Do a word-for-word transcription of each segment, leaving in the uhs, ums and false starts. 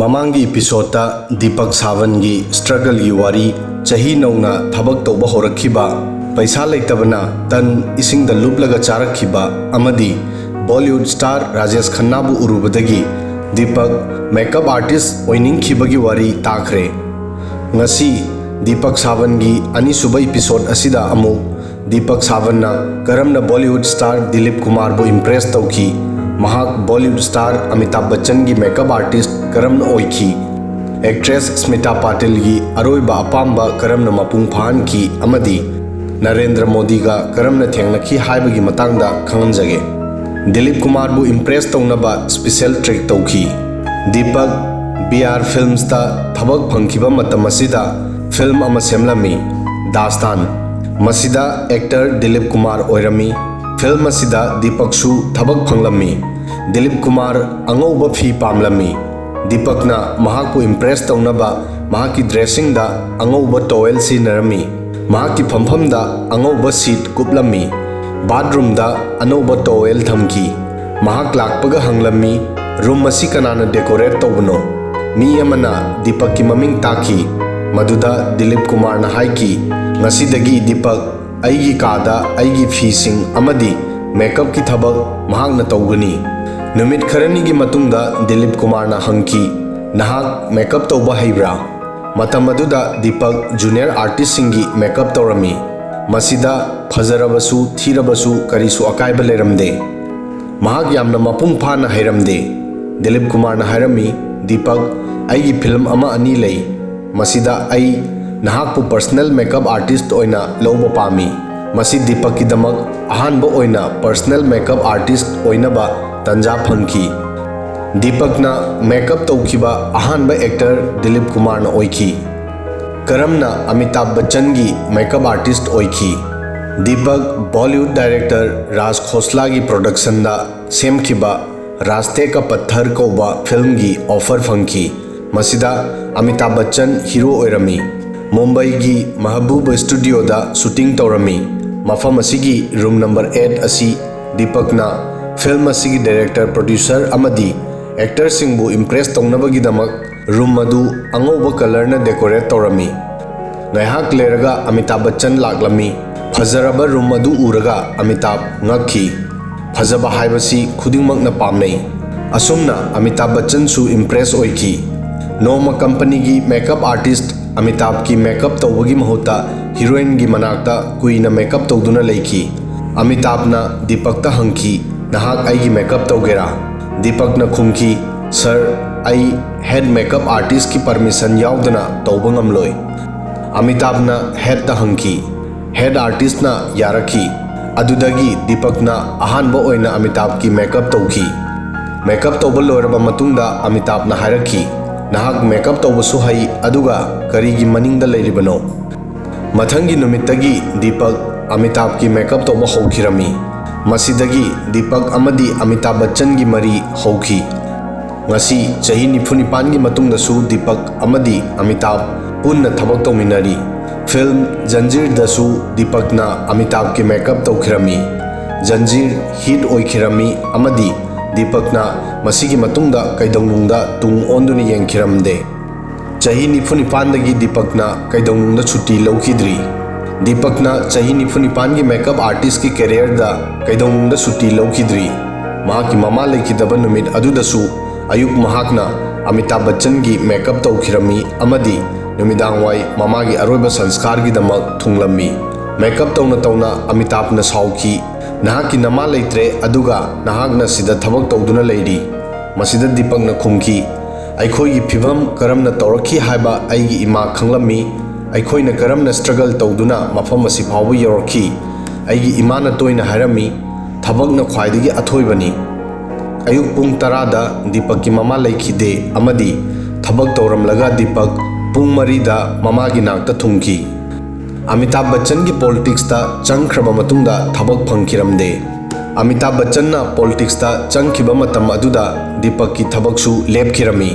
ꯃꯃꯥꯡꯒꯤ ꯏꯄꯤꯁꯣꯗꯇ ꯗꯤꯄꯛ ꯁꯥꯋꯟꯒꯤ ꯁ꯭ꯇ꯭ꯔꯒꯜꯒꯤ ꯋꯥꯔꯤ, ꯆꯍꯤ ꯅꯧꯅ ꯊꯕꯛ ꯇꯧꯕ ꯍꯧꯔꯛꯈꯤꯕ, ꯄꯩꯁꯥ ꯂꯩꯇꯕꯅ ꯇꯟ ꯏꯁꯤꯡꯗ ꯂꯨꯞꯂꯒ ꯆꯥꯔꯛꯈꯤꯕ ꯑꯃꯗꯤ ꯕꯣꯂꯤꯋꯨꯗ ꯁ꯭ꯇꯥꯔ ꯔꯥꯖꯦꯁ ꯈꯟꯅꯥꯕꯨ ꯎꯔꯨꯕꯗꯒꯤ ꯗꯤꯄꯛ ꯃꯦꯀꯞ ꯑꯥꯔꯇꯤꯁ ꯑꯣꯏꯅꯤꯡꯈꯤꯕꯒꯤ ꯋꯥꯔꯤ ꯇꯥꯈ꯭ꯔꯦ꯫ ꯉꯁꯤ ꯗꯤꯄꯛ ꯁꯥꯋꯟꯒꯤ ꯑꯅꯤꯁꯨꯕ ꯏꯄꯤꯁꯣꯗ ꯑꯁꯤꯗ ꯑꯃꯨꯛ ꯗꯤꯄꯛ ꯁꯥꯋꯟꯅ ꯀꯔꯝꯅ ꯕꯣꯂꯤꯋꯨꯗ ꯁ꯭ꯇꯥꯔ ꯗꯤꯂꯤꯞ ꯀꯨꯃꯥꯔꯕꯨ ꯏꯝꯄ꯭ꯔꯦꯁ ꯇꯧꯈꯤ, ꯃꯍꯥꯛ ꯕꯣꯂꯤꯋꯨꯗ ꯁ꯭ꯇꯥꯔ ꯑꯃꯤꯇꯥꯚ ꯕꯆꯟꯒꯤ ꯃꯦꯀꯞ ꯑꯥꯔꯇꯤꯁ ꯀꯔꯝꯅ ꯑꯣꯏꯈꯤ, ꯑꯦꯛꯇ꯭ꯔꯦꯁ ꯁ꯭ꯃꯤꯇꯥ ꯄꯥꯇꯤꯜꯒꯤ ꯑꯔꯣꯏꯕ ꯑꯄꯥꯝꯕ ꯀꯔꯝꯅ ꯃꯄꯨꯡ ꯐꯥꯍꯟꯈꯤ ꯑꯃꯗꯤ ꯅꯔꯦꯟꯗ꯭ꯔ ꯃꯣꯗꯤꯒ ꯀꯔꯝꯅ ꯊꯦꯡꯅꯈꯤ ꯍꯥꯏꯕꯒꯤ ꯃꯇꯥꯡꯗ ꯈꯪꯍꯟꯖꯒꯦ꯫ ꯗꯤꯂꯤꯞ ꯀꯨꯃꯥꯔꯕꯨ ꯏꯝꯄ꯭ꯔꯦꯁ ꯇꯧꯅꯕ ꯁ꯭ꯄꯤꯁꯦꯜ ꯇ꯭ꯔꯤꯛ ꯇꯧꯈꯤ꯫ ꯗꯤꯄꯛ ꯕꯤ ꯑꯥꯔ ꯐꯤꯜꯝꯁꯇ ꯊꯕꯛ ꯐꯪꯈꯤꯕ ꯃꯇꯝ ꯑꯁꯤꯗ ꯐꯤꯜꯝ ꯑꯃ ꯁꯦꯝꯂꯝꯃꯤ, ꯗꯥꯁꯇꯥꯟ꯫ ꯃꯁꯤꯗ ꯑꯦꯛꯇꯔ ꯗꯤꯂꯤꯞ ꯀꯨꯃꯥꯔ ꯑꯣꯏꯔꯝꯃꯤ꯫ ꯐꯤꯜꯝ ꯑꯁꯤꯗ ꯗꯤꯄꯛꯁꯨ ꯊꯕꯛ ꯐꯪꯂꯝꯃꯤ꯫ ꯗꯤꯂꯤꯞ ꯀꯨꯃꯥꯔ ꯑꯉꯧꯕ ꯐꯤ ꯄꯥꯝꯂꯝꯃꯤ꯫ ꯗꯤꯄꯛꯅ ꯃꯍꯥꯛꯄꯨ ꯏꯝꯄ꯭ꯔꯦꯁ ꯇꯧꯅꯕ ꯃꯍꯥꯛꯀꯤ ꯗ꯭ꯔꯦꯁꯤꯡꯗ ꯑꯉꯧꯕ ꯇꯣꯋꯦꯜ ꯁꯤꯖꯤꯟꯅꯔꯝꯃꯤ꯫ ꯃꯍꯥꯛꯀꯤ ꯐꯝꯐꯝꯗ ꯑꯉꯧꯕ ꯁꯤꯠ ꯀꯨꯞꯂꯝꯃꯤ꯫ ꯕꯥꯊꯔꯨꯝꯗ ꯑꯅꯧꯕ ꯇꯣꯋꯦꯜ ꯊꯝꯈꯤ꯫ ꯃꯍꯥꯛ ꯂꯥꯛꯄꯒ ꯍꯪꯂꯝꯃꯤ, "ꯔꯨꯝ ꯑꯁꯤ ꯀꯅꯥꯅ ꯗꯦꯀꯣꯔꯦꯠ ꯇꯧꯕꯅꯣ?" ꯃꯤ ꯑꯃꯅ ꯗꯤꯄꯛꯀꯤ ꯃꯃꯤꯡ ꯇꯥꯈꯤ꯫ ꯃꯗꯨꯗ ꯗꯤꯂꯤꯞ ꯀꯨꯃꯥꯔꯅ ꯍꯥꯏꯈꯤ, "ꯉꯁꯤꯗꯒꯤ ꯗꯤꯄꯛ ꯑꯩꯒꯤ ꯀꯥꯗ ꯑꯩꯒꯤ ꯐꯤꯁꯤꯡ ꯑꯃꯗꯤ ꯃꯦꯀꯞꯀꯤ ꯊꯕꯛ ꯃꯍꯥꯛꯅ ꯇꯧꯒꯅꯤ꯫" ꯅꯨꯃꯤꯠ ꯈꯔꯅꯤꯒꯤ ꯃꯇꯨꯡꯗ ꯗꯤꯂꯤꯞ ꯀꯨꯃꯥꯔꯅ ꯍꯪꯈꯤ, "ꯅꯍꯥꯛ ꯃꯦꯀꯞ ꯇꯧꯕ ꯍꯩꯕ꯭ꯔꯥ?" ꯃꯇꯝ ꯑꯗꯨꯗ ꯗꯤꯄꯛ ꯖꯨꯅꯤꯌꯔ ꯑꯥꯔꯇꯤꯁꯁꯤꯡꯒꯤ ꯃꯦꯀꯞ ꯇꯧꯔꯝꯃꯤ꯫ ꯃꯁꯤꯗ ꯐꯖꯔꯕꯁꯨ ꯊꯤꯔꯕꯁꯨ ꯀꯔꯤꯁꯨ ꯑꯀꯥꯏꯕ ꯂꯩꯔꯝꯗꯦ꯫ ꯃꯍꯥꯛ ꯌꯥꯝꯅ ꯃꯄꯨꯡ ꯐꯥꯅ ꯍꯩꯔꯝꯗꯦ꯫ ꯗꯤꯂꯤꯞ ꯀꯨꯃꯥꯔꯅ ꯍꯥꯏꯔꯝꯃꯤ, "ꯗꯤꯄꯛ, ꯑꯩꯒꯤ ꯐꯤꯜꯝ ꯑꯃ ꯑꯅꯤ ꯂꯩ꯫ ꯃꯁꯤꯗ ꯑꯩ ꯅꯍꯥꯛꯄꯨ ꯄꯔꯁꯅꯦꯜ ꯃꯦꯀꯞ ꯑꯥꯔꯇꯤꯁ꯭ꯠ ꯑꯣꯏꯅ ꯂꯧꯕ ꯄꯥꯝꯃꯤ꯫" ꯃꯁꯤ ꯗꯤꯄꯛꯀꯤꯗꯃꯛ ꯑꯍꯥꯟꯕ ꯑꯣꯏꯅ ꯄꯔꯁꯅꯦꯜ ꯃꯦꯀꯞ ꯑꯥꯔꯇꯤꯁ꯭ꯠ ꯑꯣꯏꯅꯕ ꯇꯟꯖꯥ ꯐꯪꯈꯤ꯫ ꯗꯤꯄꯛꯅ ꯃꯦꯀꯞ ꯇꯧꯈꯤꯕ ꯑꯍꯥꯟꯕ ꯑꯦꯛꯇꯔ ꯗꯤꯂꯤꯞ ꯀꯨꯃꯥꯔꯅ ꯑꯣꯏꯈꯤ꯫ ꯀꯔꯝꯅ ꯑꯃꯤꯇꯥꯚ ꯕꯆꯟꯒꯤ ꯃꯦꯀꯞ ꯑꯥꯔꯇꯤꯁ꯭ꯠ ꯑꯣꯏꯈꯤ? ꯗꯤꯄꯛ ꯕꯣꯂꯤꯋꯨꯗ ꯗꯥꯏꯔꯦꯛꯇꯔ ꯔꯥꯖ ꯈꯣꯁꯂꯥꯒꯤ ꯄ꯭ꯔꯣꯗꯛꯁꯟꯗ ꯁꯦꯝꯈꯤꯕ ꯔꯥꯁꯇꯦ ꯀꯥ ꯄꯠꯊꯔ ꯀꯧꯕ ꯐꯤꯜꯝꯒꯤ ꯑꯣꯐꯔ ꯐꯪꯈꯤ꯫ ꯃꯁꯤꯗ ꯑꯃꯤꯇꯥꯚ ꯕꯆꯟ ꯍꯤꯔꯣ ꯑꯣꯏꯔꯝꯃꯤ꯫ ꯃꯨꯝꯕꯩꯒꯤ ꯃꯍꯕꯨꯕ ꯁ꯭ꯇꯨꯗꯤꯑꯣꯗ ꯁꯨꯇꯤꯡ ꯇꯧꯔꯝꯃꯤ꯫ ꯃꯐꯝ ꯑꯁꯤꯒꯤ ꯔꯨꯝ ꯅꯝꯕꯔ ꯑꯦꯠ ꯑꯁꯤ ꯗꯤꯄꯛꯅ ꯐꯤꯜꯝ ꯑꯁꯤꯒꯤ ꯗꯥꯏꯔꯦꯛꯇꯔ, ꯄ꯭ꯔꯣꯗ꯭ꯌꯨꯁꯔ ꯑꯃꯗꯤ ꯑꯦꯛꯇꯔꯁꯤꯡꯕꯨ ꯏꯝꯄ꯭ꯔꯦꯁ ꯇꯧꯅꯕꯒꯤꯗꯃꯛ ꯔꯨꯝ ꯑꯗꯨ ꯑꯉꯧꯕ ꯀꯂꯔꯅ ꯗꯦꯀꯣꯔꯦꯠ ꯇꯧꯔꯝꯃꯤ꯫ ꯉꯥꯏꯍꯥꯛ ꯂꯩꯔꯒ ꯑꯃꯤꯇꯥꯚ ꯕꯆꯟ ꯂꯥꯛꯂꯝꯃꯤ꯫ ꯐꯖꯔꯕ ꯔꯨꯝ ꯑꯗꯨ ꯎꯔꯒ ꯑꯃꯤꯇꯥꯚ ꯉꯛꯈꯤ꯫ ꯐꯖꯕ ꯍꯥꯏꯕꯁꯤ ꯈꯨꯗꯤꯡꯃꯛꯅ ꯄꯥꯝꯅꯩ꯫ ꯑꯁꯨꯝꯅ ꯑꯃꯤꯇꯥꯚ ꯕꯆꯟꯁꯨ ꯏꯝꯄ꯭ꯔꯦꯁ ꯑꯣꯏꯈꯤ꯫ ꯅꯣꯡꯃ ꯀꯝꯄꯅꯤꯒꯤ ꯃꯦꯀꯞ ꯑꯥꯔꯇꯤꯁ꯭ꯠ ꯑꯃꯤꯇꯥꯚꯀꯤ ꯃꯦꯀꯞ ꯇꯧꯕꯒꯤ ꯃꯍꯨꯠꯇ ꯍꯤꯔꯣꯏꯟꯒꯤ ꯃꯅꯥꯛꯇ ꯀꯨꯏꯅ ꯃꯦꯀꯞ ꯇꯧꯗꯨꯅ ꯂꯩꯈꯤ꯫ ꯑꯃꯤꯇꯥꯚꯅ ꯗꯤꯄꯛꯇ ꯍꯪꯈꯤ, "ꯅꯍꯥꯛ ꯑꯩꯒꯤ ꯃꯦꯀꯞ ꯇꯧꯒꯦꯔꯥ?" ꯗꯤꯄꯛꯅ ꯈꯨꯝꯈꯤ, "ꯁꯔ, ꯑꯩ ꯍꯦꯗ ꯃꯦꯀꯞ ꯑꯥꯔꯇꯤꯁ꯭ꯠꯀꯤ ꯄꯔꯃꯤꯁꯟ ꯌꯥꯎꯗꯅ ꯇꯧꯕ ꯉꯝꯂꯣꯏ꯫" ꯑꯃꯤꯇꯥꯚꯅ ꯍꯦꯗꯇ ꯍꯪꯈꯤ꯫ ꯍꯦꯗ ꯑꯥꯔꯇꯤꯁ꯭ꯠꯅ ꯌꯥꯔꯛꯈꯤ꯫ ꯑꯗꯨꯗꯒꯤ ꯗꯤꯄꯛꯅ ꯑꯍꯥꯟꯕ ꯑꯣꯏꯅ ꯑꯃꯤꯇꯥꯚꯀꯤ ꯃꯦꯀꯞ ꯇꯧꯈꯤ꯫ ꯃꯦꯀꯞ ꯇꯧꯕ ꯂꯣꯏꯔꯕ ꯃꯇꯨꯡꯗ ꯑꯃꯤꯇꯥꯚꯅ ꯍꯥꯏꯔꯛꯈꯤ, "ꯅꯍꯥꯛ ꯃꯦꯀꯞ ꯇꯧꯕꯁꯨ ꯍꯩ, ꯑꯗꯨꯒ ꯀꯔꯤꯒꯤ ꯃꯅꯤꯡꯗ ꯂꯩꯔꯤꯕꯅꯣ?" ꯃꯊꯪꯒꯤ ꯅꯨꯃꯤꯠꯇꯒꯤ ꯗꯤꯄꯛ ꯑꯃꯤꯇꯥꯚꯀꯤ ꯃꯦꯀꯞ ꯇꯧꯕ ꯍꯧꯈꯤꯔꯝꯃꯤ꯫ ꯃꯁꯤꯗꯒꯤ ꯗꯤꯄꯛ ꯑꯃꯗꯤ ꯑꯃꯤꯇꯥꯚ ꯕꯆꯟꯒꯤ ꯃꯔꯤ ꯍꯧꯈꯤ꯫ ꯉꯁꯤ ꯆꯍꯤ ꯅꯤꯐꯨ ꯅꯤꯄꯥꯟꯒꯤ ꯃꯇꯨꯡꯗꯁꯨ ꯗꯤꯄꯛ ꯑꯃꯗꯤ ꯑꯃꯤꯇꯥꯚ ꯄꯨꯟꯅ ꯊꯕꯛ ꯇꯧꯃꯤꯟꯅꯔꯤ꯫ Film ꯖꯟꯖꯤꯔꯗꯁꯨ ꯗꯤꯄꯛꯅ ꯑꯃꯤꯇꯥꯚꯀꯤ makeup ꯇꯧꯈꯤꯔꯝꯃꯤ꯫ ꯖꯟꯖꯤꯔ ꯍꯤꯠ ꯑꯣꯏꯈꯤꯔꯝꯃꯤ ꯑꯃꯗꯤ ꯗꯤꯄꯛꯅ ꯃꯁꯤꯒꯤ ꯃꯇꯨꯡꯗ ꯀꯩꯗꯧꯅꯨꯡꯗ ꯇꯨꯡ ꯑꯣꯟꯗꯨꯅ ꯌꯦꯡꯈꯤꯔꯝꯗꯦ꯫ ꯆꯍꯤ ꯅꯤꯐꯨ ꯅꯤꯄꯥꯟꯗꯒꯤ ꯗꯤꯄꯛꯅ ꯀꯩꯗꯧꯅꯨꯡꯗ ꯁꯨꯇꯤ ꯂꯧꯈꯤꯗ꯭ꯔꯤ꯫ ꯗꯤꯄꯛꯅ ꯆꯍꯤ ꯅꯤꯐꯨ ꯅꯤꯄꯥꯟꯒꯤ ꯃꯦꯀꯞ ꯑꯥꯔꯇꯤꯁ꯭ꯠꯀꯤ ꯀꯦꯔꯤꯌꯔꯗ ꯀꯩꯗꯧꯅꯨꯡꯗ ꯁꯨꯇꯤ ꯂꯧꯈꯤꯗ꯭ꯔꯤ꯫ ꯃꯍꯥꯛꯀꯤ ꯃꯃꯥ ꯂꯩꯈꯤꯗꯕ ꯅꯨꯃꯤꯠ ꯑꯗꯨꯗꯁꯨ ꯑꯌꯨꯛ ꯃꯍꯥꯛꯅ ꯑꯃꯤꯇꯥꯚ ꯕꯆꯟꯒꯤ ꯃꯦꯀꯞ ꯇꯧꯈꯤꯔꯝꯃꯤ ꯑꯃꯗꯤ ꯅꯨꯃꯤꯗꯥꯡꯋꯥꯏ ꯃꯃꯥꯒꯤ ꯑꯔꯣꯏꯕ ꯁꯪꯁꯀꯥꯔꯒꯤꯗꯃꯛ ꯊꯨꯡꯂꯝꯃꯤ꯫ ꯃꯦꯀꯞ ꯇꯧꯅ ꯇꯧꯅ ꯑꯃꯤꯇꯥꯚꯅ ꯁꯥꯎꯈꯤ, "ꯅꯍꯥꯛꯀꯤ ꯅꯃꯥ ꯂꯩꯇ꯭ꯔꯦ, ꯑꯗꯨꯒ ꯅꯍꯥꯛꯅ ꯁꯤꯗ ꯊꯕꯛ ꯇꯧꯗꯨꯅ ꯂꯩꯔꯤ?" ꯃꯁꯤꯗ ꯗꯤꯄꯛꯅ ꯈꯨꯝꯈꯤ, "ꯑꯩꯈꯣꯏꯒꯤ ꯐꯤꯚꯝ ꯀꯔꯝꯅ ꯇꯧꯔꯛꯈꯤ ꯍꯥꯏꯕ ꯑꯩꯒꯤ ꯏꯃꯥ ꯈꯪꯂꯝꯃꯤ꯫ ꯑꯩꯈꯣꯏꯅ ꯀꯔꯝꯅ ꯁ꯭ꯇ꯭ꯔꯒꯜ ꯇꯧꯗꯨꯅ ꯃꯐꯝ ꯑꯁꯤ ꯐꯥꯎꯕ ꯌꯧꯔꯛꯈꯤ꯫ ꯑꯩꯒꯤ ꯏꯃꯥꯅ ꯇꯣꯏꯅ ꯍꯥꯏꯔꯝꯃꯤ, 'ꯊꯕꯛꯅ ꯈ꯭ꯋꯥꯏꯗꯒꯤ ꯑꯊꯣꯏꯕꯅꯤ.'" ꯑꯌꯨꯛ ꯄꯨꯡ ꯇꯔꯥꯗ ꯗꯤꯄꯛꯀꯤ ꯃꯃꯥ ꯂꯩꯈꯤꯗꯦ ꯑꯃꯗꯤ ꯊꯕꯛ ꯇꯧꯔꯝꯂꯒ ꯗꯤꯄꯛ ꯄꯨꯡ ꯃꯔꯤꯗ ꯃꯃꯥꯒꯤ ꯅꯥꯛꯇ ꯊꯨꯡꯈꯤ꯫ ꯑꯃꯤꯇꯥꯚ ꯕꯆꯟꯒꯤ ꯄꯣꯂꯤꯇꯤꯛꯁꯇ ꯆꯪꯈ꯭ꯔꯕ ꯃꯇꯨꯡꯗ ꯊꯕꯛ ꯐꯪꯈꯤꯔꯝꯗꯦ꯫ ꯑꯃꯤꯇꯥꯚ ꯕꯆꯟꯅ ꯄꯣꯂꯤꯇꯤꯛꯁꯇ ꯆꯪꯈꯤꯕ ꯃꯇꯝ ꯑꯗꯨꯗ ꯗꯤꯄꯛꯀꯤ ꯊꯕꯛꯁꯨ ꯂꯦꯞꯈꯤꯔꯝꯃꯤ꯫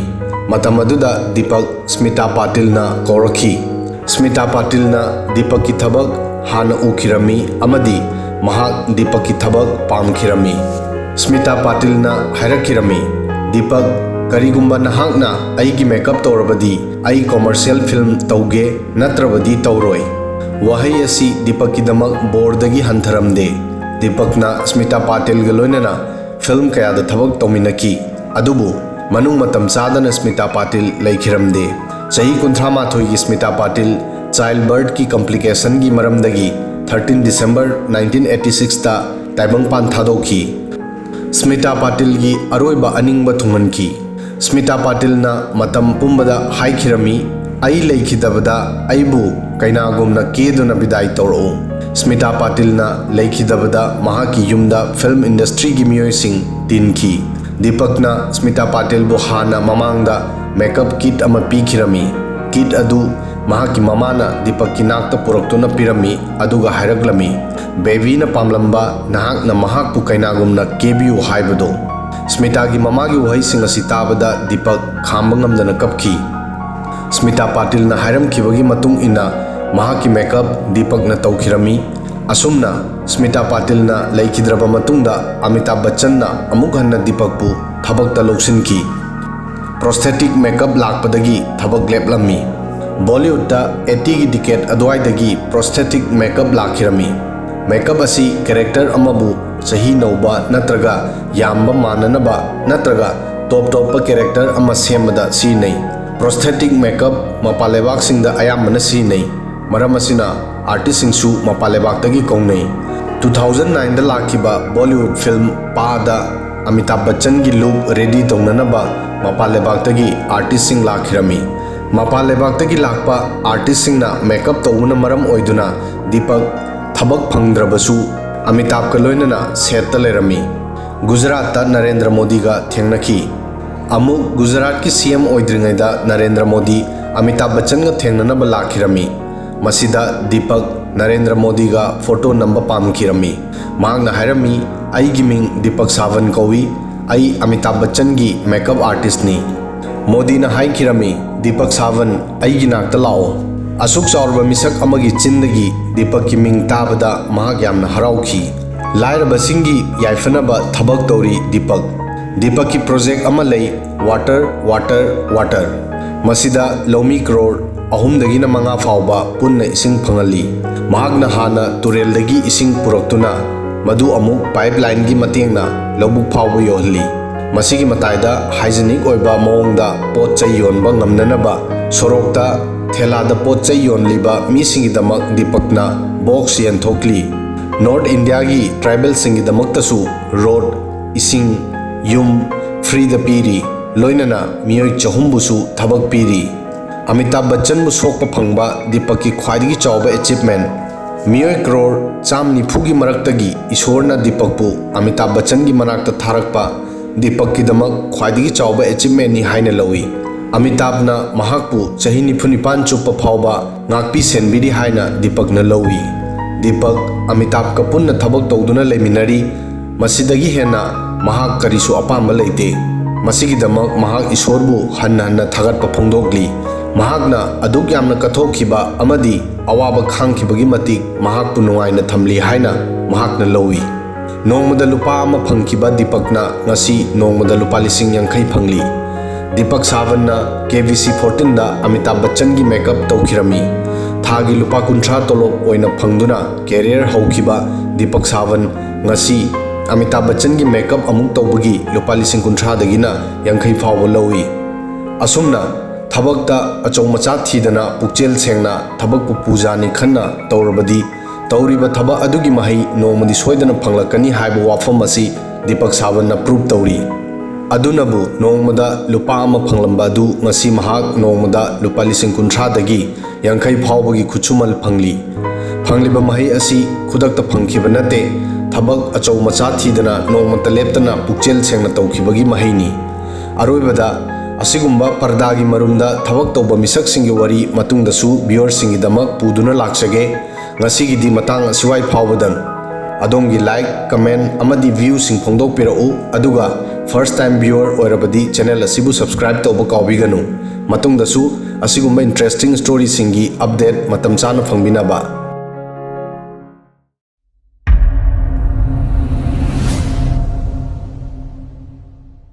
ꯃꯇꯝ ꯑꯗꯨꯗ ꯗꯤꯄꯛ ꯁ꯭ꯃꯤꯇꯥ ꯄꯥꯇꯤꯜꯅ ꯀꯧꯔꯛꯈꯤ꯫ ꯁ꯭ꯃꯤꯇꯥ ꯄꯥꯇꯤꯜꯅ ꯗꯤꯄꯛꯀꯤ ꯊꯕꯛ ꯍꯥꯟꯅ ꯎꯈꯤꯔꯝꯃꯤ ꯑꯃꯗꯤ ꯃꯍꯥꯛ ꯗꯤꯄꯛꯀꯤ ꯊꯕꯛ ꯄꯥꯝꯈꯤꯔꯝꯃꯤ꯫ ꯁ꯭ꯃꯤꯇꯥ ꯄꯥꯇꯤꯜꯅ ꯍꯥꯏꯔꯛꯈꯤꯔꯝꯃꯤ, ꯗꯤꯄꯛ, ꯀꯔꯤꯒꯨꯝꯕ ꯅꯍꯥꯛꯅ ꯑꯩꯒꯤ ꯃꯦꯀꯞ ꯇꯧꯔꯕꯗꯤ ꯑꯩ ꯀꯃꯔꯁꯤꯌꯦꯜ ꯐꯤꯜꯝ ꯇꯧꯒꯦ, ꯅꯠꯇ꯭ꯔꯕꯗꯤ ꯇꯧꯔꯣꯏ꯫ ꯋꯥꯍꯩ ꯑꯁꯤ ꯗꯤꯄꯛꯀꯤꯗꯃꯛ ꯕꯣꯔꯗꯒꯤ ꯍꯟꯊꯔꯝꯗꯦ꯫ ꯗꯤꯄꯛꯅ ꯁ꯭ꯃꯤꯇꯥ ꯄꯥꯇꯤꯜꯒ ꯂꯣꯏꯅꯅ ꯐꯤꯜꯝ ꯀꯌꯥꯗ ꯊꯕꯛ ꯇꯧꯃꯤꯟꯅꯈꯤ, ꯑꯗꯨꯕꯨ ꯃꯅꯨꯡ ꯃꯇꯝ ꯆꯥꯗꯅ ꯁ꯭ꯃꯤꯇꯥ ꯄꯥꯇꯤꯜ ꯂꯩꯈꯤꯔꯝꯗꯦ꯫ ꯆꯍꯤ ꯀꯨꯟꯊ꯭ꯔꯥ ꯃꯥꯊꯣꯏꯒꯤ ꯁ꯭ꯃꯤꯇꯥ ꯄꯥꯇꯤꯜ ꯆꯥꯏꯜ ꯕꯔꯊꯀꯤ ꯀꯝꯄ꯭ꯂꯤꯀꯦꯁꯟꯒꯤ ꯃꯔꯝꯗꯒꯤ thirteen December nineteen eighty sixꯇ ꯇꯥꯏꯕꯪꯄꯥꯟ ꯊꯥꯗꯣꯛꯈꯤ꯫ ꯁ꯭ꯃꯤꯇꯥ ꯄꯥꯇꯤꯜꯒꯤ ꯑꯔꯣꯏꯕ ꯑꯅꯤꯡꯕ ꯊꯨꯡꯍꯟꯈꯤ꯫ ꯁ꯭ꯃꯤꯇꯥ ꯄꯥꯇꯤꯜꯅ ꯃꯇꯝ ꯄꯨꯝꯕꯗ ꯍꯥꯏꯈꯤꯔꯝꯃꯤ, "ꯑꯩ ꯂꯩꯈꯤꯗꯕꯗ ꯑꯩꯕꯨ ꯀꯩꯅꯥꯒꯨꯝꯅ ꯀꯦꯗꯨꯅ ꯕꯤꯗꯥꯏ ꯇꯧꯔꯛꯎ"꯫ ꯁ꯭ꯃꯤꯇꯥ ꯄꯥꯇꯤꯜꯅ ꯂꯩꯈꯤꯗꯕꯗ ꯃꯍꯥꯛꯀꯤ ꯌꯨꯝꯗ ꯐꯤꯜꯝ ꯏꯟꯗꯁꯇ꯭ꯔꯤꯒꯤ ꯃꯤꯑꯣꯏꯁꯤꯡ ꯇꯤꯟꯈꯤ꯫ ꯗꯤꯄꯛꯅ ꯁ꯭ꯃꯤꯇꯥ ꯄꯥꯇꯤꯜꯕꯨ ꯍꯥꯟꯅ ꯃꯃꯥꯡꯗ ꯃꯦꯀꯞ ꯀꯤꯠ ꯑꯃ ꯄꯤꯈꯤꯔꯝꯃꯤ꯫ ꯀꯤꯠ ꯑꯗꯨ ꯃꯍꯥꯛꯀꯤ ꯃꯃꯥꯅ ꯗꯤꯄꯛꯀꯤ ꯅꯥꯛꯇ ꯄꯨꯔꯛꯇꯨꯅ ꯄꯤꯔꯝꯃꯤ, ꯑꯗꯨꯒ ꯍꯥꯏꯔꯛꯂꯝꯃꯤ, "ꯕꯦꯕꯤꯅ ꯄꯥꯝꯂꯝꯕ ꯅꯍꯥꯛꯅ ꯃꯍꯥꯛꯄꯨ ꯀꯩꯅꯥꯒꯨꯝꯅ ꯀꯦꯕꯤꯌꯨ ꯍꯥꯏꯕꯗꯣ"꯫ ꯁ꯭ꯃꯤꯇꯥꯒꯤ ꯃꯃꯥꯒꯤ ꯋꯥꯍꯩꯁꯤꯡ ꯑꯁꯤ ꯇꯥꯕꯗ ꯗꯤꯄꯛ ꯈꯥꯝꯕ ꯉꯝꯗꯅ ꯀꯞꯈꯤ꯫ ꯁ꯭ꯃꯤꯇꯥ ꯄꯥꯇꯤꯜꯅ ꯍꯥꯏꯔꯝꯈꯤꯕꯒꯤ ꯃꯇꯨꯡ ꯏꯟꯅ ꯃꯍꯥꯛꯀꯤ ꯃꯦꯀꯞ ꯗꯤꯄꯛꯅ ꯇꯧꯈꯤꯔꯝꯃꯤ꯫ ꯑꯁꯨꯝꯅ ꯁ꯭ꯃꯤꯇꯥ ꯄꯥꯇꯤꯜꯅ ꯂꯩꯈꯤꯗ꯭ꯔꯕ ꯃꯇꯨꯡꯗ ꯑꯃꯤꯇꯥꯚ ꯕꯆꯆꯟꯅ ꯑꯃꯨꯛ ꯍꯟꯅ ꯗꯤꯄꯛꯄꯨ ꯊꯕꯛꯇ ꯂꯧꯁꯤꯟꯈꯤ꯫ ꯄ꯭ꯔꯣꯁꯊꯦꯇꯤꯛ ꯃꯦꯀꯞ ꯂꯥꯛꯄꯗꯒꯤ ꯊꯕꯛ ꯂꯦꯞꯂꯝꯃꯤ꯫ ꯕꯣꯂꯤꯋꯨꯗꯇ eightyꯒꯤ ꯗꯤꯀꯦꯗ ꯑꯗꯨꯋꯥꯏꯗꯒꯤ ꯄ꯭ꯔꯣꯁꯊꯦꯇꯤꯛ ꯃꯦꯀꯞ ꯂꯥꯛꯈꯤꯔꯝꯃꯤ꯫ ꯃꯦꯀꯞ ꯑꯁꯤ ꯀꯦꯔꯦꯛꯇꯔ ꯑꯃꯕꯨ ꯆꯍꯤ ꯅꯧꯕ ꯅꯠꯇ꯭ꯔꯒ ꯌꯥꯝꯕ ꯃꯥꯟꯅꯅꯕ ꯅꯠꯇ꯭ꯔꯒ ꯇꯣꯞ ꯇꯣꯞꯄ ꯀꯦꯔꯦꯛꯇꯔ ꯑꯃ ꯁꯦꯝꯕꯗ ꯁꯤꯖꯤꯟꯅꯩ꯫ ꯄ꯭ꯔꯣꯁꯊꯦꯇꯤꯛ ꯃꯦꯀꯞ ꯃꯄꯥꯟ ꯂꯩꯕꯥꯛꯁꯤꯡꯗ ꯑꯌꯥꯝꯕꯅ ꯁꯤꯖꯤꯟꯅꯩ꯫ ꯃꯔꯝ ꯑꯁꯤꯅ ꯑꯥꯔꯇꯤꯁꯁꯤꯡꯁꯨ ꯃꯄꯥꯟ ꯂꯩꯕꯥꯛꯇꯒꯤ ꯀꯧꯅꯩ꯫ Two thousand nineꯗ ꯂꯥꯛꯈꯤꯕ ꯕꯣꯂꯤꯋꯨꯗ ꯐꯤꯜꯝ ꯄꯥꯗ ꯑꯃꯤꯇꯥꯚ ꯕꯆꯆꯟꯒꯤ ꯂꯨꯛ ꯔꯦꯗꯤ ꯇꯧꯅꯅꯕ ꯃꯄꯥꯟ ꯂꯩꯕꯥꯛꯇꯒꯤ ꯑꯥꯔꯇꯤꯁꯁꯤꯡ ꯂꯥꯛꯈꯤꯔꯝꯃꯤ꯫ ꯃꯄꯥꯟ ꯂꯩꯕꯥꯛꯇꯒꯤ ꯂꯥꯛꯄ ꯑꯥꯔꯇꯤꯁꯁꯤꯡꯅ ꯃꯦꯀꯞ ꯇꯧꯕꯅ ꯃꯔꯝ ꯑꯣꯏꯗꯨꯅ ꯗꯤꯄꯛ ꯊꯕꯛ ꯐꯪꯗ꯭ꯔꯕꯁꯨ ꯑꯃꯤꯇꯥꯚꯀ ꯂꯣꯏꯅꯅ ꯁꯦꯠꯇ ꯂꯩꯔꯝꯃꯤ꯫ ꯒꯨꯖꯔꯥꯠꯇ ꯅꯔꯦꯟꯗ꯭ꯔ ꯃꯣꯗꯤꯒ ꯊꯦꯡꯅꯈꯤ꯫ ꯑꯃꯨꯛ ꯒꯨꯖꯔꯥꯠꯀꯤ CM ꯑꯣꯏꯗ꯭ꯔꯤꯉꯩꯗ ꯅꯔꯦꯟꯗ꯭ꯔ ꯃꯣꯗꯤ ꯑꯃꯤꯇꯥꯚ ꯕꯆꯆꯟꯒ ꯊꯦꯡꯅꯅꯕ ꯂꯥꯛꯈꯤꯔꯝꯃꯤ꯫ ꯃꯁꯤꯗ ꯗꯤꯄꯛ ꯅꯔꯦꯟꯗ꯭ꯔ ꯃꯣꯗꯤꯒ ꯐꯣꯇꯣ ꯅꯝꯕ ꯄꯥꯝꯈꯤꯔꯝꯃꯤ꯫ ꯃꯍꯥꯛꯅ ꯍꯥꯏꯔꯝꯃꯤ, "ꯑꯩꯒꯤ ꯃꯤꯡ ꯗꯤꯄꯛ ꯁꯥꯚꯟ ꯀꯧꯏ, ꯑꯩ ꯑꯃꯤꯇꯥꯚ ꯕꯆꯆꯟꯒꯤ ꯃꯦꯀꯞ ꯑꯥꯔꯇꯤꯁ꯭ꯠꯅꯤ"꯫ ꯃꯣꯗꯤꯅ ꯍꯥꯏꯈꯤꯔꯝꯃꯤ, "ꯗꯤꯄꯛ ꯁꯥꯚꯟ, ꯑꯩꯒꯤ ꯅꯥꯛꯇ ꯂꯥꯛꯑꯣ"꯫ ꯑꯁꯨꯛ ꯆꯥꯎꯔꯕ ꯃꯤꯁꯛ ꯑꯃꯒꯤ ꯆꯤꯟꯗꯒꯤ ꯗꯤꯄꯛꯀꯤ ꯃꯤꯡ ꯇꯥꯕꯗ ꯃꯍꯥꯛ ꯌꯥꯝꯅ ꯍꯔꯥꯎꯈꯤ꯫ ꯂꯥꯏꯔꯕꯁꯤꯡꯒꯤ ꯌꯥꯏꯐꯅꯕ ꯊꯕꯛ ꯇꯧꯔꯤ ꯗꯤꯄꯛ꯫ ꯗꯤꯄꯛꯀꯤ ꯄ꯭ꯔꯣꯖꯦꯛ ꯑꯃ ꯂꯩ, ꯋꯥꯇꯔ, ꯋꯥꯇꯔ, ꯋꯥꯇꯔ꯫ ꯃꯁꯤꯗ ꯂꯧꯃꯤ ꯀ꯭ꯔꯣꯔ ꯑꯍꯨꯝꯗꯒꯤꯅ ꯃꯉꯥ ꯐꯥꯎꯕ ꯄꯨꯟꯅ ꯏꯁꯤꯡ ꯐꯪꯍꯜꯂꯤ꯫ ꯃꯍꯥꯛꯅ ꯍꯥꯟꯅ ꯇꯨꯔꯦꯜꯗꯒꯤ ꯏꯁꯤꯡ ꯄꯨꯔꯛꯇꯨꯅ ꯃꯗꯨ ꯑꯃꯨꯛ ꯄꯥꯏꯞ ꯂꯥꯏꯟꯒꯤ ꯃꯇꯦꯡꯅ ꯂꯧꯕꯨꯛ ꯐꯥꯎꯕ ꯌꯧꯍꯜꯂꯤ꯫ ꯃꯁꯤꯒꯤ ꯃꯇꯥꯏꯗ ꯍꯥꯏꯖꯤꯅꯤꯛ ꯑꯣꯏꯕ ꯃꯑꯣꯡꯗ ꯄꯣꯠ ꯆꯩ ꯌꯣꯟꯕ ꯉꯝꯅꯅꯕ ꯁꯣꯔꯣꯛꯇ ꯊꯦꯂꯥꯗ ꯄꯣꯠ ꯆꯩ ꯌꯣꯟꯂꯤꯕ ꯃꯤꯁꯤꯡꯒꯤꯗꯃꯛ ꯗꯤꯄꯛꯅ ꯕꯣꯛꯁ ꯌꯦꯟꯊꯣꯛꯂꯤ꯫ ꯅꯣꯔꯠ ꯏꯟꯗꯤꯌꯥꯒꯤ ꯇ꯭ꯔꯥꯏꯕꯦꯜꯁꯤꯡꯒꯤꯗꯃꯛꯇꯁꯨ ꯔꯣꯗ, ꯏꯁꯤꯡ, ꯌꯨꯝ ꯐ꯭ꯔꯤꯗ ꯄꯤꯔꯤ꯫ ꯂꯣꯏꯅꯅ ꯃꯤꯑꯣꯏ ꯆꯍꯨꯝꯕꯨꯁꯨ ꯊꯕꯛ ꯄꯤꯔꯤ꯫ ꯑꯃꯤꯇꯥꯚ ꯕꯆꯟꯕꯨ ꯁꯣꯛꯄ ꯐꯪꯕ ꯗꯤꯄꯛꯀꯤ ꯈ꯭ꯋꯥꯏꯗꯒꯤ ꯆꯥꯎꯕ ꯑꯦꯆꯤꯚꯃꯦꯟ꯫ ꯃꯤꯑꯣꯏ ꯀ꯭ꯔꯣꯔ ꯆꯥꯝ ꯅꯤꯐꯨꯒꯤ ꯃꯔꯛꯇꯒꯤ ꯏꯁꯣꯔꯅ ꯗꯤꯄꯛꯄꯨ ꯑꯃꯤꯇꯥꯚ ꯕꯆꯟꯒꯤ ꯃꯅꯥꯛꯇ ꯊꯥꯔꯛꯄ ꯗꯤꯄꯛꯀꯤꯗꯃꯛ ꯈ꯭ꯋꯥꯏꯗꯒꯤ ꯆꯥꯎꯕ ꯑꯦꯆꯤꯚꯃꯦꯟꯅꯤ ꯍꯥꯏꯅ ꯂꯧꯏ꯫ ꯑꯃꯤꯇꯥꯚꯅ ꯃꯍꯥꯛꯄꯨ ꯆꯍꯤ ꯅꯤꯐꯨ ꯅꯤꯄꯥꯟ ꯆꯨꯞꯄ ꯐꯥꯎꯕ ꯉꯥꯛꯄꯤ ꯁꯦꯟꯕꯤꯔꯤ ꯍꯥꯏꯅ ꯗꯤꯄꯛꯅ ꯂꯧꯏ꯫ ꯗꯤꯄꯛ ꯑꯃꯤꯇꯥꯚꯀ ꯄꯨꯟꯅ ꯊꯕꯛ ꯇꯧꯗꯨꯅ ꯂꯩꯃꯤꯟꯅꯔꯤ꯫ ꯃꯁꯤꯗꯒꯤ ꯍꯦꯟꯅ ꯃꯍꯥꯛ ꯀꯔꯤꯁꯨ ꯑꯄꯥꯝꯕ ꯂꯩꯇꯦ꯫ ꯃꯁꯤꯒꯤꯗꯃꯛ ꯃꯍꯥꯛ ꯏꯁꯣꯔꯕꯨ ꯍꯟꯅ ꯍꯟꯅ ꯊꯥꯒꯠꯄ ꯐꯣꯡꯗꯣꯛꯂꯤ꯫ ꯃꯍꯥꯛꯅ ꯑꯗꯨꯛ ꯌꯥꯝꯅ ꯀꯠꯊꯣꯛꯈꯤꯕ ꯑꯃꯗꯤ ꯑꯋꯥꯕ ꯈꯥꯡꯈꯤꯕꯒꯤ ꯃꯇꯤꯛ ꯃꯍꯥꯛꯄꯨ ꯅꯨꯡꯉꯥꯏꯅ ꯊꯝꯂꯤ ꯍꯥꯏꯅ ꯃꯍꯥꯛꯅ ꯂꯧꯏ꯫ ꯅꯣꯡꯃꯗ ꯂꯨꯄꯥ ꯑꯃ ꯐꯪꯈꯤꯕ ꯗꯤꯄꯛꯅ ꯉꯁꯤ ꯅꯣꯡꯃꯗ ꯂꯨꯄꯥ ꯂꯤꯁꯤꯡ ꯌꯥꯡꯈꯩ ꯐꯪꯂꯤ꯫ ꯗꯤꯄꯛ ꯁꯥꯕꯟꯅ ꯀꯦ ꯕꯤ ꯁꯤ ꯐꯣꯔꯇꯤꯟꯗ ꯑꯃꯤꯇꯥꯚ ꯕꯆꯟꯒꯤ ꯃꯦꯀꯞ ꯇꯧꯈꯤꯔꯝꯃꯤ꯫ ꯊꯥꯒꯤ ꯂꯨꯄꯥ ꯀꯨꯟꯊ꯭ꯔꯥ ꯇꯣꯂꯣꯞ ꯑꯣꯏꯅ ꯐꯪꯗꯨꯅ ꯀꯦꯔꯤꯌꯔ ꯍꯧꯈꯤꯕ ꯗꯤꯄꯛ ꯁꯥꯕꯟ ꯉꯁꯤ ꯑꯃꯤꯇꯥꯚ ꯕꯆꯟꯒꯤ ꯃꯦꯀꯞ ꯑꯃꯨꯛ ꯇꯧꯕꯒꯤ ꯂꯨꯄꯥ ꯂꯤꯁꯤꯡ ꯀꯨꯟꯊ꯭ꯔꯥꯗꯒꯤꯅ ꯌꯥꯡꯈꯩ ꯐꯥꯎꯕ ꯂꯧꯏ꯫ ꯑꯁꯨꯝꯅ ꯊꯕꯛꯇ ꯑꯆꯧ ꯃꯆꯥ ꯊꯤꯗꯅ ꯄꯨꯛꯆꯦꯜ ꯁꯦꯡꯅ ꯊꯕꯛꯄꯨ ꯄꯨꯖꯥꯅꯤ ꯈꯟꯅ ꯇꯧꯔꯕꯗꯤ ꯇꯧꯔꯤꯕ ꯊꯕꯛ ꯑꯗꯨꯒꯤ ꯃꯍꯩ ꯅꯣꯡꯃꯗꯤ ꯁꯣꯏꯗꯅ ꯐꯪꯂꯛꯀꯅꯤ ꯍꯥꯏꯕ ꯋꯥꯐꯝ ꯑꯁꯤ ꯗꯤꯄꯛ ꯁꯥꯕꯟꯅ ꯄ꯭ꯔꯨꯞ ꯇꯧꯔꯤ꯫ ꯑꯗꯨꯅꯕꯨ ꯅꯣꯡꯃꯗ ꯂꯨꯄꯥ ꯑꯃ ꯐꯪꯂꯝꯕ ꯑꯗꯨ ꯉꯁꯤ ꯃꯍꯥꯛ ꯅꯣꯡꯃꯗ ꯂꯨꯄꯥ ꯂꯤꯁꯤꯡ ꯀꯨꯟꯊ꯭ꯔꯥꯗꯒꯤ ꯌꯥꯡꯈꯩ ꯐꯥꯎꯕꯒꯤ ꯈꯨꯠꯁꯨꯃꯜ ꯐꯪꯂꯤ꯫ ꯐꯪꯂꯤꯕ ꯃꯍꯩ ꯑꯁꯤ ꯈꯨꯗꯛꯇ ꯐꯪꯈꯤꯕ ꯅꯠꯇꯦ, ꯊꯕꯛ ꯑꯆꯧ ꯃꯆꯥ ꯊꯤꯗꯅ ꯅꯣꯡꯃꯇ ꯂꯦꯞꯇꯅ ꯄꯨꯛꯆꯦꯜ ꯁꯦꯡꯅ ꯇꯧꯈꯤꯕꯒꯤ ꯃꯍꯩꯅꯤ꯫ ꯑꯔꯣꯏꯕꯗ, ꯑꯁꯤꯒꯨꯝꯕ ꯄꯔꯗꯥꯒꯤ ꯃꯔꯨꯝꯗ ꯊꯕꯛ ꯇꯧꯕ ꯃꯤꯁꯛꯁꯤꯡꯒꯤ ꯋꯥꯔꯤ ꯃꯇꯨꯡꯗꯁꯨ ꯚꯤꯌꯨꯋꯔꯁꯤꯡꯒꯤꯗꯃꯛ ꯄꯨꯗꯨꯅ ꯂꯥꯛꯆꯒꯦ꯫ ꯉꯁꯤꯒꯤꯗꯤ ꯃꯇꯥꯡ ꯑꯁꯤꯋꯥꯏ ꯐꯥꯎꯕꯗꯪ꯫ ꯑꯗꯣꯝꯒꯤ ꯂꯥꯏꯛ, ꯀꯃꯦꯟ ꯑꯃꯗꯤ ꯚ꯭ꯌꯨꯁꯤꯡ ꯐꯣꯡꯗꯣꯛꯄꯤꯔꯛꯎ, ꯑꯗꯨꯒ ꯐꯥꯔꯁ ꯇꯥꯏꯝ ꯚꯤꯌꯨꯋꯔ ꯑꯣꯏꯔꯕꯗꯤ ꯆꯦꯅꯦꯜ ꯑꯁꯤꯕꯨ ꯁꯕꯁꯀ꯭ꯔꯥꯏꯕ ꯇꯧꯕ ꯀꯥꯎꯕꯤꯒꯅꯨ꯫ ꯃꯇꯨꯡꯗꯁꯨ ꯑꯁꯤꯒꯨꯝꯕ ꯏꯟꯇꯔꯦꯁꯇꯤꯡ ꯁ꯭ꯇꯣꯔꯤꯁꯤꯡꯒꯤ ꯑꯞꯗꯦꯠ ꯃꯇꯝ ꯆꯥꯅ ꯐꯪꯕꯤꯅꯕ꯫